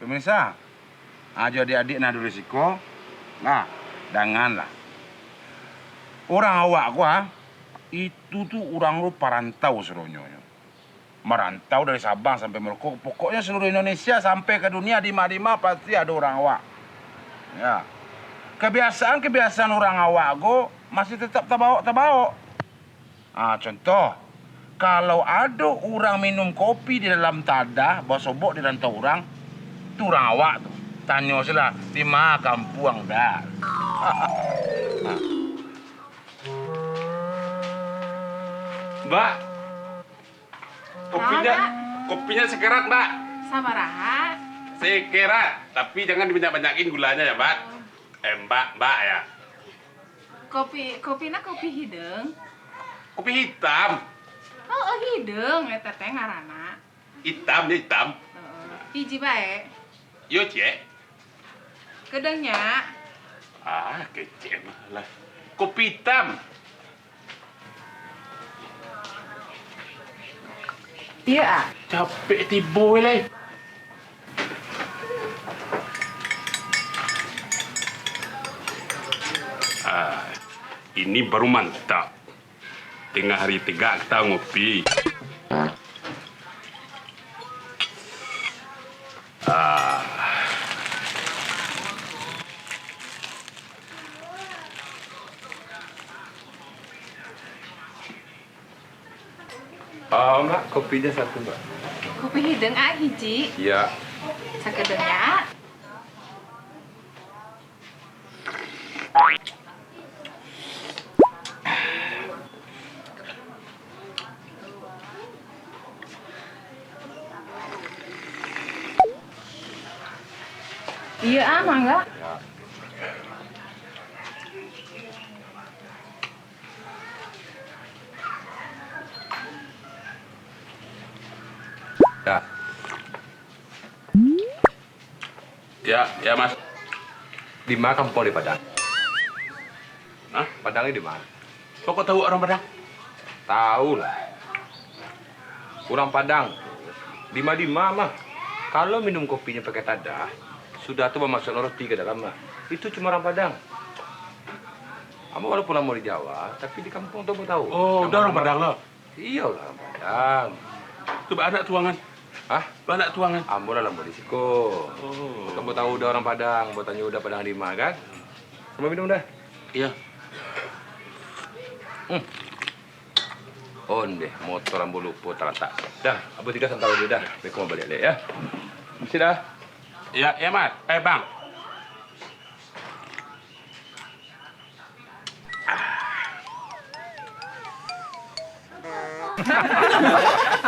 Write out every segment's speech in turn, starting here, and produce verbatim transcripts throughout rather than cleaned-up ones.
Pemirsa, ajo adik-adik nan ado di siko, nah, danganlah. Urang awak ko, ah, itu tu urang tu parantau sadonyo. Marantau dari Sabang sampai Merauke, pokoknyo seluruh Indonesia sampai ka dunia, dima-dima pasti ado urang awak. Ya. Kebiasaan-kebiasaan urang awak ko masih tetap tabawok-tabawok. Ah, contoh, kalau ado urang minum kopi di dalam tadah, basobok di rantau urang, tu urang awak tu. Tanyo sajolah, di ma kampuang dah. Mbak, kopinya, Mbak? Kopinya sekerat, Mbak. Sabaraha? Sekerat, tapi jangan dibanyak-banyakin gulanya ya, Mbak. Eh, Mbak, Mbak ya. Kopi, kopi na kopi hidung? Kopi hitam. Oh, oh, hidung, eh, teteh ngaranna. Hitam, ya hitam. Heeh. Hiji bae. Yo, Cek. Kedengnya. Ah, kecek mah lah. Kopi hitam. Iya, ah. Capek tibo, lai. Ah, ini baru mantap. Tengah hari tegak kita ngopi. Ah. Ah, Mbak, kopinya satu, Mbak. Kopi hidung, ah, hiji. Iya. Sakedengnya, ah. Iya, ah, mangga. Ya. Ya, ya, Mas. Di ma kampuang di Padang? Hah? Padang ni di ma? Kok, kok tahu orang Padang? Tahu lah. Urang Padang, di ma-di ma mah, kalau minum kopinyo pakai tadah, sudah tu bamasukkan roti ka dalam mah. Itu cuma urang Padang. Ambo walaupun lamo di Jawa, tapi di kampuang tu ambo tahu. Oh, udah urang Padang lah? Iyo lah, urang Padang. Tu baanak tuangan? Hah? Baanak tuangan? Ambo lah lamo di siko. Oh. Kan ambo tahu udah urang Padang, ambo tanyo udah Padang di ma kan? Samo minum dah. Iya. Hmm. On deh, motor ambo lupo talatak. Dah, ambo tingga sabanta dulu dah. Assalamualaikum, ambo baliak dek, ya. Misi dah. Ya, ya, Mat. Eh, Bang.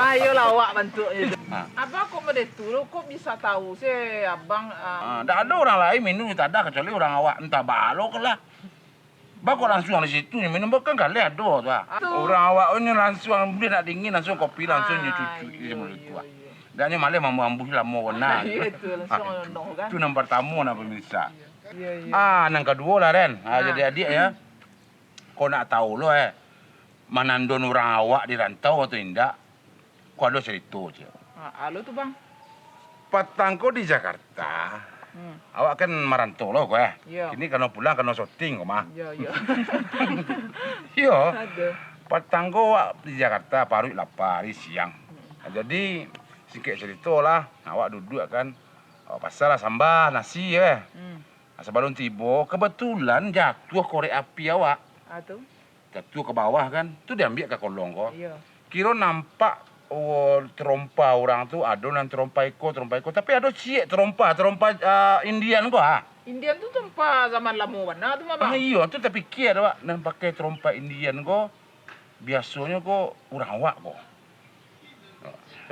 Ayolah awak bantuaknyo tu. Ha. Abang kok model tu lo, kok bisa tahu sih abang, ah? Ah, ndak ado urang lain minum di tadah kecuali urang awak, entah baa lo ko lah. Baa kok langsuang di situ nyo minum, kan galeh ado tu, ah. Ah, tu. Urang awak ko nyo langsuang, buliah nak dingin, langsuang kopi, langsuang nyo cucuk di mulut tu, ah. Iyo, iyo. Dak nyo maleh mambuih-ambuih lamo bana. Iyo tu, langsuang nonong kan. Tu nan partamo nah, pemirsa. Iyo, iyo. Ah, nan kaduo lah, Ren. Ah, jadi adiak ya. Kau nak tahu lo, eh, manandon urang awak di rantau atau indak? Ko ado carito, Cik. Ah, alo tu, Bang. Patang ko di Jakarta, hmm, awak kan marantau lo ko, eh. Iyo. Kini kano pulang, kano syuting ko mah. Iyo, iyo. Iyo. Ado. Patang ko awak di Jakarta, paruik lapa, ari siang. Hmm. Jadi, singkek carito lah, awak duduak kan, awak pasan lah samba, nasi, eh. Hmm. Nah, sabalun tibo, kebetulan jatuah korek api awak. Ah, tu. Jatuah ka bawah kan, tu diambiak ka kolong ko. Iyo. Kiro nampak, oh, tarompa urang tu, ado nan tarompa iko, tarompa iko, tapi ado ciek tarompa, tarompa, ah, Indian ko, ah. Indian tu tarompa zaman lamo bana tu mah, Bang. Ah, iyo, tu tapikia awak, nan pakai tarompa Indian ko, biasonyo ko urang awak ko.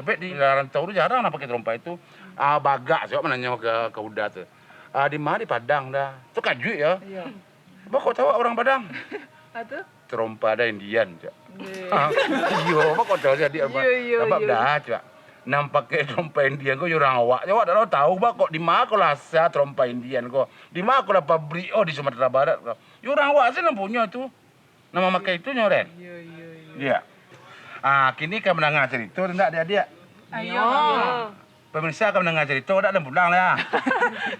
Tapi di rantau tu jarang lah pakai tarompa itu. Ah, bagak sajo mananyo ka, ka Uda tu. Ah, di ma? Di Padang dah. Takajuik yo. Iyo. Baa kok tahu urang Padang? Ah, tu? Tarompa dah Indian, cak. Iyo. Ah, iyo, baa kok tahu jadi apa? Iyo, iyo, iyo. Dah, cak. Nan pakai tarompa Indian ko yo urang awak. Awak dak tahu baa kok di ma ko lah asa tarompa Indian ko. Di ma ko lah pabrik, oh, di Sumatera Barat ko. Yo urang awak se nan punyo tu. Nan mamakai itu nyo, Ren? Iyo, iyo, iyo. Iyo. Ah, kini ka mandanga carito tu ndak, adiak-adiak? Ayo. Iyo. Pemirsa, kau mandanga carito, dak, dan pulang lah.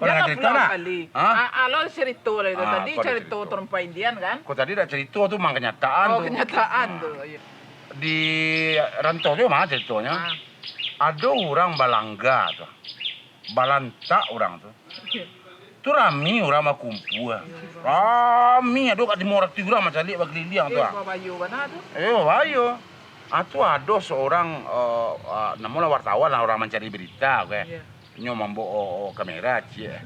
Kau mandanga carito, nak? Hah? Ah, alo carito lah itu. Ah, tadi carito tarompa Indian, kan? Kau tadi dak carito tu, memang kenyataan tu. Oh, kenyataan tu, iyo. Di rantau tu mah caritonyo. Ah. Ado urang balangga tu. Balantak urang tu. Tu rami urang bakumpua. Rami, ado ka limo ratuih urang mancaliak bakaliliang tu, ah. Eh, babayo bana tu. Eh, babayo. Ah, tu ado saurang, eh, ah, namonyo lah wartawan lah, urang mancari berita, oke. Iyo. Inyo mambaok kamera, ciek.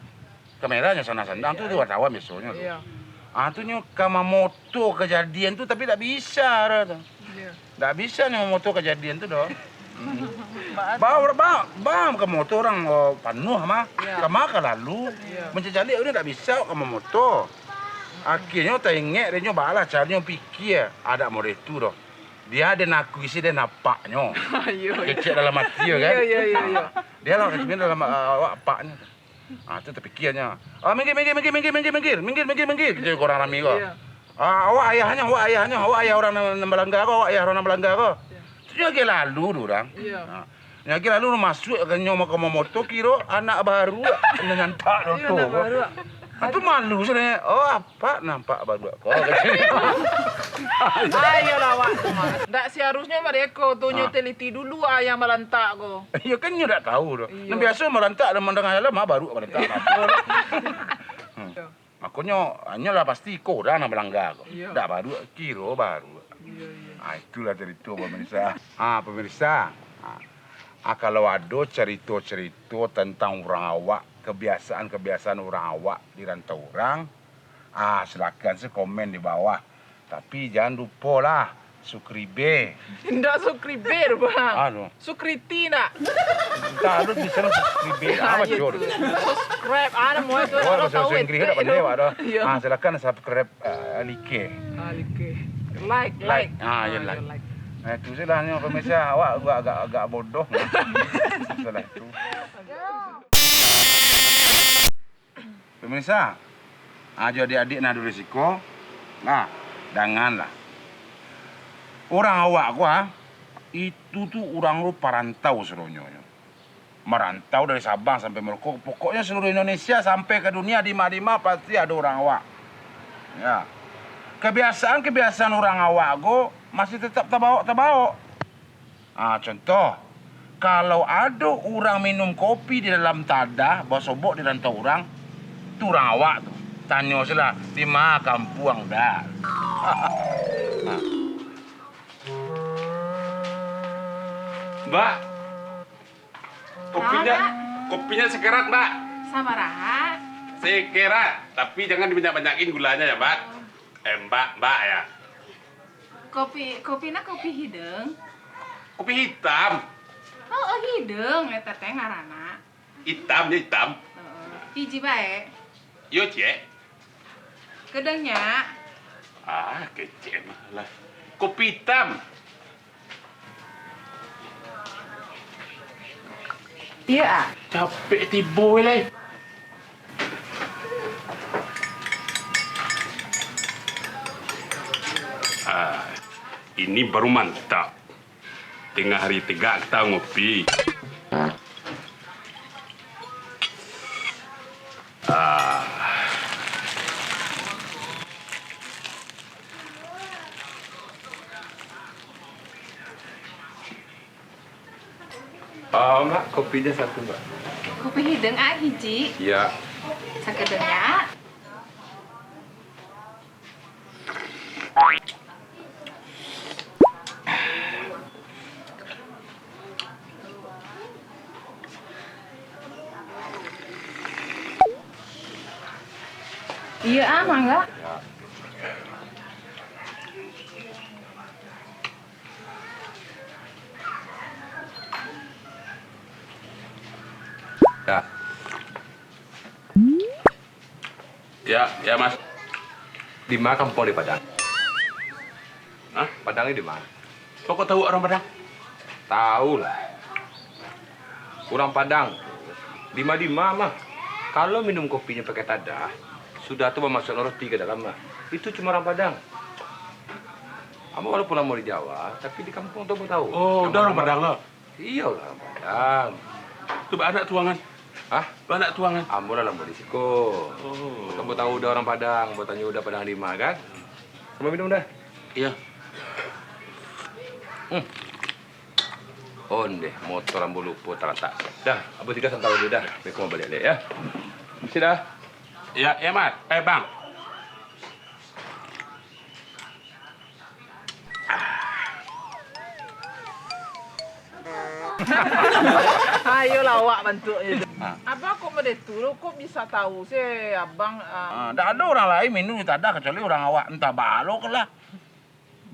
Kameranyo sandang-sandang tu, tu wartawan biasonyo tu. Iyo. Ah, tu nyo ka mamoto kajadian tu, tapi dak bisa, dah tu. Iyo. Dak bisa nyo mamoto kajadian tu doh. Ba-, ba-, ba-, ba-, ka moto urang, oh, panuah mah. Iyo. Kama ka lalu. Iyo. Mancaliak urang dak bisa ka mamoto. Akhirnyo taingek dek nyo, baalah caronyo pikia, ah, dak model tu doh. Dia den akui se den apaknyo. Iyo. Kecek dalam ati yo, kan? Iyo, iyo, iyo, iyo. Dia lah kecek dalam, ah, awak apaknyo. Ah, tu tapikianyo. Ah, minggir, minggir, minggir, minggir, minggir, minggir, minggir, minggir, minggir, kecek urang rami ko. Iyo. Ah, awak ayahnyo, awak ayahnyo, awak ayah urang nan, nan balangga ko, awak ayah urang nan balangga ko. Iyo. Tu nyo agiah lalu tu urang. Iyo. Ah. Nyo agiah lalu masuak ka nyo mako mamoto, kiro anak baruak nyo nyantak doh tu. Iyo, anak baruak. Ah, tu malu sabananyo. Oh, apak nampak baruak ko. Ayolah awak tu mah. Ndak seharusnyo mereka tu nyo teliti dulu ayah balantak ko. Iyo kan nyo dak tahu doh. Iyo. Nan biaso balantak dan mandanga alam, ah, baruak balantak. Apo lah. Hmm. Iyo. Makonyo, hanyolah pasti iko urang nan balangga ko. Iyo. Dak baruak, kiro baruak. Iyo, iyo. Ah, itulah carito, pemirsa. Ah, pemirsa. Ah, ah, kalau ado carito-carito tantang urang awak, kebiasaan-kebiasaan urang awak di rantau urang, ah, silakan se komen di bawah. Tapi jan lupo lah, subscribe. Indak subscribe, Bang. Anu. Sukriti nak. Entah, lu di sana subscribe. Ah, apa, iyo, Jor? Subscribe, ada mau itu. Oh, bahasa Inggris dak pandai, Wak, dah. Iyo. Ah, silakan subscribe, eh, like. Ah, like. Like, like. Ah, ya, like. Like. Nah, itu saja lah, pemirsa. Awak agak, agak, agak bodoh. Salah itu. Pemirsa, ah, jo adik-adik nan ado di siko, nah, danganlah. Urang awak ko, ah, itu tu urang lo parantau sadonyo. Marantau dari Sabang sampai Merauke, pokoknyo seluruh Indonesia sampai ka dunia, dima-dima pasti ado urang awak. Ya. Kebiasaan-kebiasaan urang awak ko masih tetap tabaok-tabaok. Ah, contoh, kalau ado urang minum kopi di dalam tadah, basobok di rantau urang, tu urang awak tu. Tanyo se lah, di ma kampuang dah. Mbak, kopinya, kopinya sekerat, Mbak. Sabaraha? Sekerat, tapi jangan dibanyak-banyakin gulanya ya, Mbak. Eh, Mbak, Mbak ya. Kopi, kopi nak kopi hidung? Kopi hitam. Oh, oh, hidung, eta teh ngaranna. Hitam, ya hitam. Heeh. Hiji bae. Yo, Cek. Kedengnya. Ah, kecek mah lah. Kopi hitam. Iya, ah. Capek tibo, lai. Ah, ini baru mantap. Tengah hari tegak kita ngopi. Ah. Ah, Mbak, kopinya satu, Mbak. Kopi hidung, ah, hiji. Iya. Sakedengnya. Iya, ah, mangga. Ya. Ya, ya, Mas. Di ma kampuang di Padang? Hah? Padang ni di ma? Kok tahu orang Padang? Tahu lah. Urang Padang, dima-dima mah, kalau minum kopinya pakai tadah, sudah tu bamasukkan roti ka dalam mah. Itu cuma urang Padang. Ambo walaupun lamo di Jawa, tapi di kampuang tu ambo tahu. Oh, udah urang Padang lah. Iyo lah, urang Padang. Tu baanak tuangan. Hah? Baanak tuangan. Ambo lah lamo di siko. Oh. Ambo tahu udah urang Padang, ambo tanyo udah Padang di ma, kan? Ambo minum dah. Iyo. Hmm. Ondeh, motor ambo lupo talatak. Dah, ambo tigo santau dulu dah. Ambo ka baliak dek, yo. Misi dah. Yo, yo, Mat. Eh, Bang. Ayolah awak bantuaknyo tu. Ha. Abang kok model tu lo, kok bisa tahu se abang, ah? Ah, ndak ado urang lain minum di tadah kecuali urang awak, antah baa lo ko lah.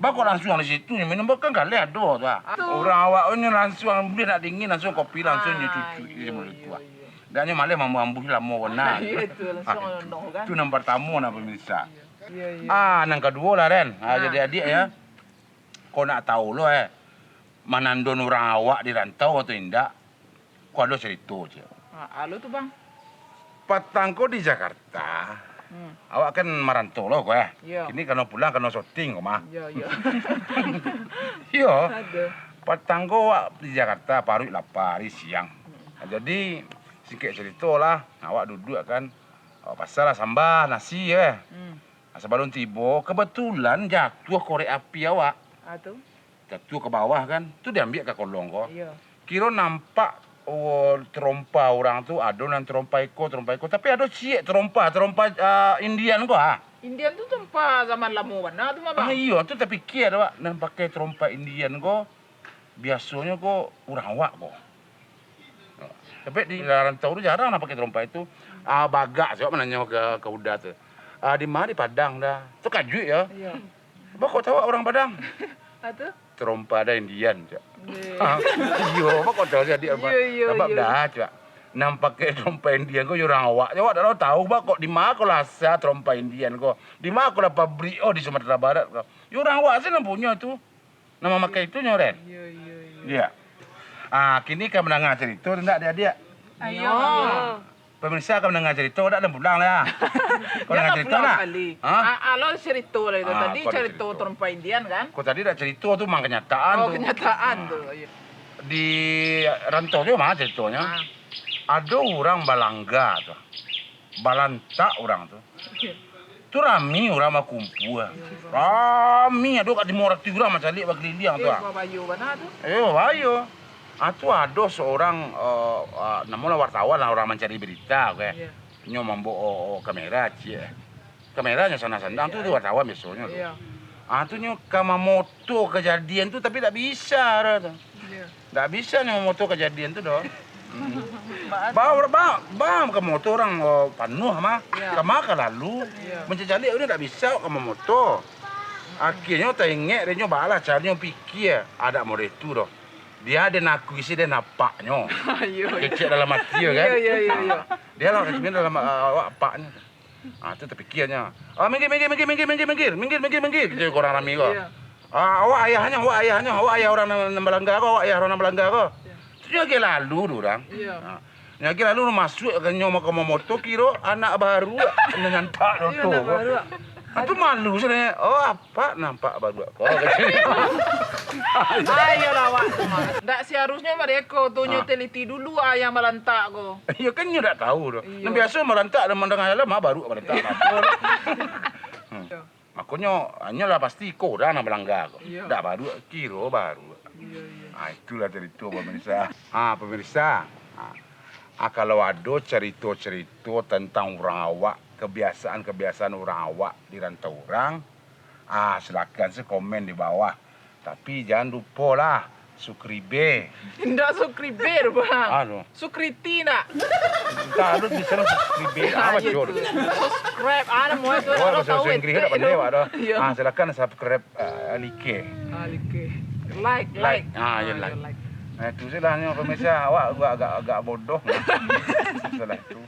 Baa kok langsuang di situ nyo minum, kan galeh ado tu ah. Tu. Urang awak ko nyo langsuang, buliah nak dingin, langsuang kopi, langsuang nyo cucuik di mulut tu ah. Dak nyo maleh mambuih-ambuih lamo bana. Iyo tu, langsuang nonong kan. Tu nan partamo nah, pemirsa. Iyo, iyo. Ah, nan kaduo lah, Ren. Ah, jadi adiak yo. Kau nak tahu lo, eh, manandon urang awak di rantau atau indak, ko ado carito, Cik. Ah, alo tu, Bang. Patang ko di Jakarta, hmm, awak kan marantau lo ko, eh. Iyo. Kini kano pulang, kano syuting ko mah. Iyo, iyo. Iyo. Ado. Patang ko awak di Jakarta, paruik lapa, ari siang. Hmm. Jadi, singkek carito lah, awak duduak kan, awak pasan lah samba, nasi, eh. Hmm. Nah, sabalun tibo, kebetulan jatuah korek api awak. Ah, tu? Jatuah ka bawah kan, tu diambiak ka kolong ko. Iyo. Kiro nampak, oh, tarompa urang tu, ado nan tarompa iko, tarompa iko. Tapi ado ciek tarompa, tarompa, ah, Indian ko, ah. Indian tu tarompa zaman lamo bana tu mah, Bang. Ah, iyo, tu tapikia awak, nan pakai tarompa Indian ko, biasonyo ko urang awak ko. Tapi di rantau tu jarang lah pakai tarompa itu. Ah, bagak se awak mananyo ka, ka Uda tu. Ah, di ma, di Padang dah. Tu kajuik yo. Iyo. Baa kok tahu awak urang Padang? Ah, tu? Tarompa dah Indian, cak. Iyo. Iyo, baa kok tahu jadi apa? Iyo, iyo, sabab iyo. Dah, cak. Nan pakai tarompa Indian ko yo urang awak. Awak dak tahu, baa kok di ma ko lah asa tarompa Indian ko. Di ma ko lah pabrik, oh, di Sumatera Barat ko. Yo urang awak se nan punyo tu. Nan mamakai itu nyo, Ren? Iyo, iyo, iyo. Iyo. Ah, kini ka mandanga carito tu ndak, adiak-adiak? Ayo. Iyo. Pemirsa ka mandanga carito, dak, dan pulang lah. Ka mandanga carito pulang lah. Kali. Ha? Ah, alo carito lah itu. Ah, tadi carito tarompa Indian kan? Ko tadi dak carito tu, mang kanyataan tu. Oh, kanyataan tu. Iyo. Di rantau tu mah caritonyo. Ah. Ado urang balangga tu. Balantak urang tu. Oke. Tu rami urang bakumpua. Rami, ado ka limo ratuih urang mancaliak bakaliliang tu, ah. Eh, babayo bana tu. Eh, babayo. Ah, tu ado saurang, eh, ah, namonyo wartawan lah, urang mancari berita, oke. Iyo. Nyo mambaok, oh, oh, kamera, ciek. Kameranyo sandang-sandang tu, tu wartawan biasonyo tu. Iyo. Ah, tu nyo ka mamoto kajadian tu, tapi dak bisa doh tu. Iyo. Dak bisa nyo mamoto kajadian tu doh. Hmm. Ba-, ba-, ba-, ba-, ka moto urang, oh, panuah mah. Iyo. Ka ma ka lalu. Iyo. Mancaliak tu dak bisa ka mamoto. Akhirnyo taingek dek nyo, baalah caronyo pikia, ah, dak model tu doh. Bia den akui se den apaknyo. Iyo, iyo. Kecek dalam ati yo kan. Iyo, iyo, iyo, iyo. Ah, bia lah kecek dalam, ah, awak apaknyo. Ah, tu tapikianyo. Ah, minggir, minggir, minggir, kecek urang rami ko. Iyo. Ah, awak ayahnyo, awak ayahnyo, awak ayah urang nan, nan balangga ko, awak ayah urang nan balangga ko. Iyo. Tu nyo agiah lalu tu urang. Iyo. Ah, nyo agiah lalu masuak ka nyo mako mamoto, kiro anak baruak nan nyantak doh tu. Iyo, anak baruak. Ah, tu malu sabananyo. Oh, apak nampak baruak ko, kecek. Ayolah awak tu mah. Ndak seharusnyo mereka tu nyo teliti dulu ayah balantak ko. Iyo kan nyo dak tahu tu. Iyo. Nan biaso malantak dalam mandanga alam, ah, baruak malantak apo tu. Hmm. Iyo. Makonyo, hanyolah pasti iko urang nan balangga ko. Iyo. Dak baruak, kiro baruak. Iyo, iyo. Ah, itulah carito, pemirsa. Ah, pemirsa. Ah, ah, kalau ado carito-carito tantang urang awak, kebiasaan-kebiasaan urang awak di rantau urang, ah, silakan se komen di bawah. Tapi jan lupo lah, subscribe. Indak subscribe tu, Bang. Anu. Sukriti nak. Entah lu bisa subscribe. Ah, apa iyo tu? Subscribe. Ah, nama itu. Oh, orang bahasa tahu Inggris itu tak pandai, Wak, dah. Iyo. Ah, silakan subscribe, ah, like. Ah, like. Like, like. Ah, ya, ah, like. Ya, like. Eh, tu saja lah, pemirsa. Awak agak, agak, agak bodoh. Salah tu.